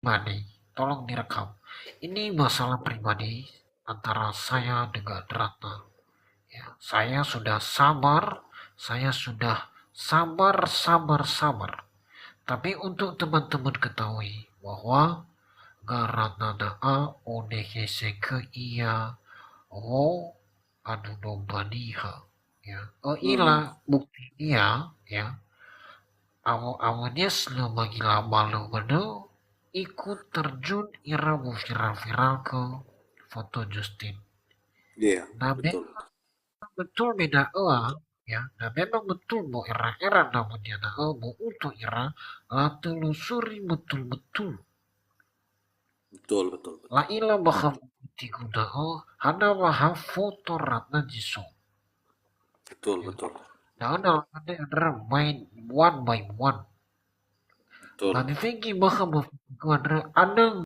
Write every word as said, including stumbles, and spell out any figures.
pribadi. Tolong direkam. Ini masalah pribadi antara saya dengan Ratna. Ya, saya sudah sabar, saya sudah sabar, sabar, sabar. Tapi untuk teman-teman ketahui bahwa Garatna da'a onehesegö ia wo adu domba niha. Ya, ö'ila buktinia, ya. Awo-awonia si lö mangila balu manö, ikut terjun ira wofira-firagö foto Justin. Iya, Na betul. memang betul me da'ö, ya, na memang betul mo era-era ndra'onia da'ö, mo utu ira, latelusuri betul-betul. Betul, betul, betul. La'ila bakha mutigu da'ö, hana wa ha foto Ratna zi so. Betul, betul. Da'ö na la'andrö andrö main one by one. Betul. Na mifengi bakha mutigu andrö, anö